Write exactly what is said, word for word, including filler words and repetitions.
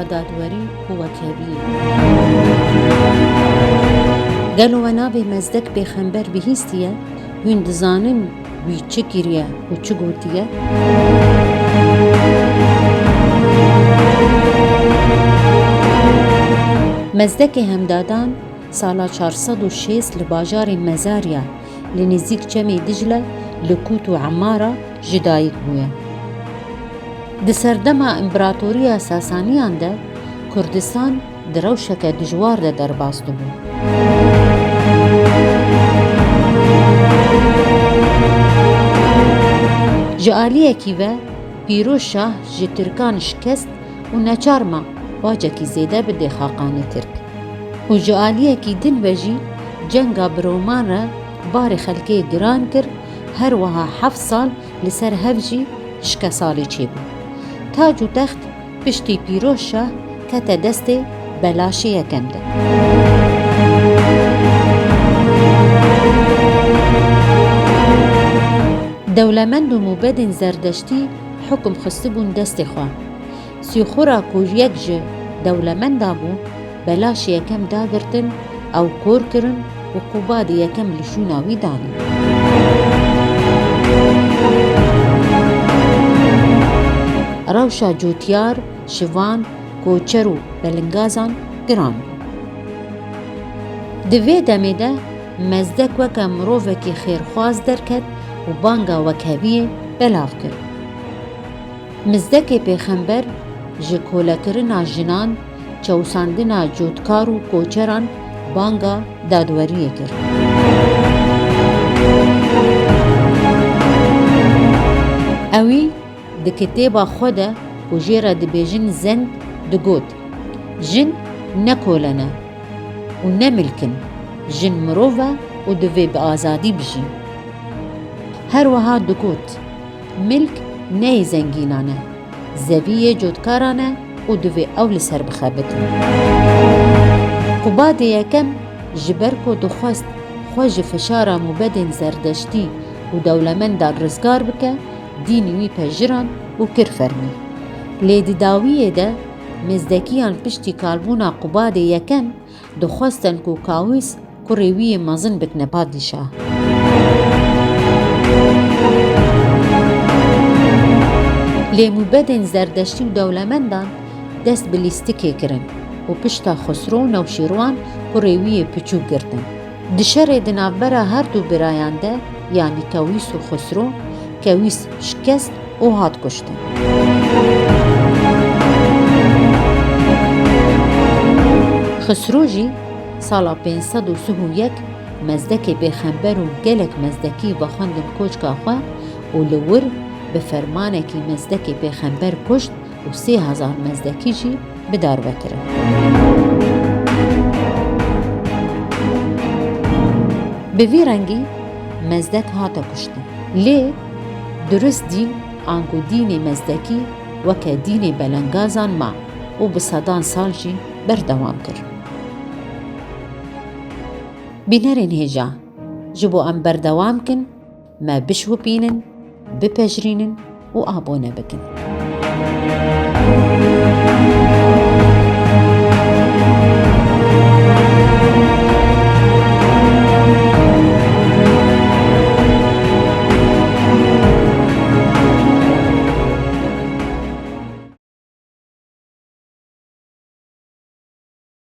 dadwerî û wekheviyê. Gelo we navê Mezdek pêxember bihîstiye? Hûn dizanin wî çi kiriye û çi gotiye? Mezdekê Hemdadan sala çar sed û şêst li bajarê Mezarya li nêzîk Çemê Dicle li Kût û Emara ji dayik bûye. Di serdema Împaratoriya Sasaniyan de Kurdistan di rewşeke dijwar de derbas dibû. Ji aliyekî ve Pîroz Şah ji Tirkan şikest û neçar ma bacekî zêde bidê xaqanê Tirk. Û ji aliyekî din ve jî cenga bi Roman re barê xelkê giran kir, her wiha heft sal li ser hev jî şikesalî çêbû. Tac û text piştî Pîroz Şah kete destê Belaşê Yekem de. Dewlemend û mûbedên Zerdeştî hukum xistibûn destê xwe. Sîxura ku yek ji dewlemenda bû, Belaşê Yekem dagirtin, ew kor kirin û Qubadê Yekem li şûna wî danî. Rewşa cotyar, şivan, koçer û belingazan giran bû. Di vê demê de Mezdek weke mirovekî xêrxwaz derket û banga wekheviyê belav kir. Mizdekê pêxember ji kolekirina jinan, çewsandina cotkar û koçeran banga dadweriyê kir. Ewî di kitêba xwe de ku jê re dibêjin Zend digot, jin ne kole ne û ne milk in, jin mirov e û divê bi azadî bijî. Her wiha digot, milk ne yê zengînan e, zevî yê cotkaran e û divê ew li ser bixebitin. Qubadê Yekem ji ber ku dixwest xwe ji fişara mûbedên Zerdeştî û dewlemendan rizgar bike, dînî wî pejirand û kir fermî. Lê di dawiyê de Mezdekiyan piştî kalbûna Qubadê Yekem dixwestin ku Kawîs kurê wî yê mezin bikine padîşah. Lê mûbedên Zerdeştî û dewlemendan dest bi lîstikê kirin û pişta Xusro Newşîrwan kurê wî yê piçûk girtin. Di şerê di navbera her du birayan de, yanî Kewîs û Xusro, Kewîs şikest û hat kuştin. Xisro jî sala pênc sed û sih û yek Mezdekê pêxember û gelek Mezdekî vexwendin koçka xwe û li wir bi fermanekî Mezdekê pêxember kuşt û sê hezar Mezdekî jî bi dar ve kirin. Bi vî rengî Mezdek hate kuştin. Lê durist dîn anku dînê Mezdekî weke dînê belengazan ma û bi sedan sal jî berdewam kir. Bînerên hêja, ji bo em berdewam kin, me bişopînin, bipejirînin û abone bikin.